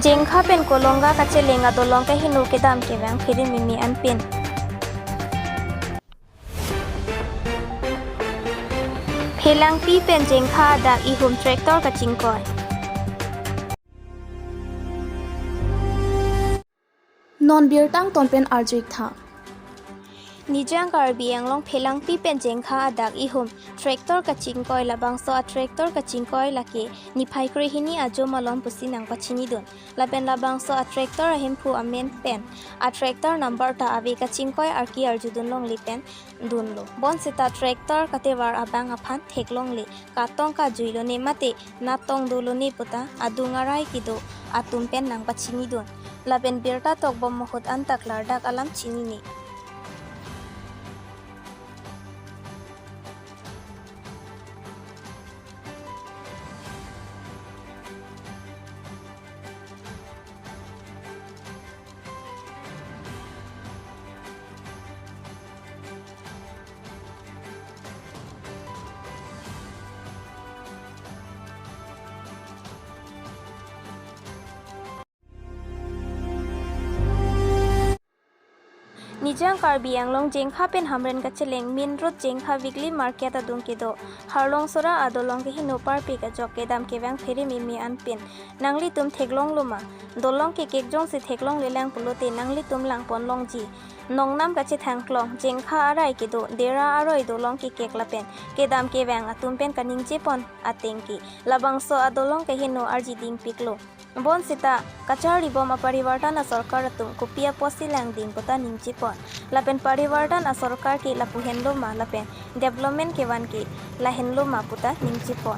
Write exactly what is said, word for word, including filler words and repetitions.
Jengkha pen Kolonga kacheleng adolong keheno kedam kevang pherememe anpin. Phelangpi pen Jengkha adak ihum tractor kachingkoi. Non birta angton pen arju-ik tha. Nijang Karbi Anglong Phelangpi pen Jengkha adak ihum tractor kachingkoi, labangso a tractor kachingkoi lake niphai krehini ajo malom pusi nangpachinidun. Lapen labangso a tractor ahemphu amen pen a tractor number ta ave, kachingkoi arki arjudun longle pen dunlo. Bonsita tractor katevar abang aphan theklongle, katong kajui lone mate natong do lone puta adung arai kedo atum pen nangpachinidun. Lapen birta tokbom ahut antak lardak alam chinine. Nijang Karbi Anglong Jengkha pen Hamren kacheleng main road Jengkha weekly market adung kedo Harlongsora adolong keheno parpik ajok kedam kevang pherememe anpin nanglitum theklonglo ma? Dolong kekek jongsi theklonglelang pulote nanglitum langpon longji. Nongnam kachethang klong, Jengkha arai kedo Dera aroi dolong kekek lapen kedam kevang atum pen kaningjepon ateng ke labangso adolong keheno arjidingpiklo. Bonsita kacharlibom aparivartan asorkar atum kopi apotsi langding puta ningjepon. Lapen parivartan asorkar ke lapu henlo ma lapen development kevan ke lahenlo ma puta ningjepon.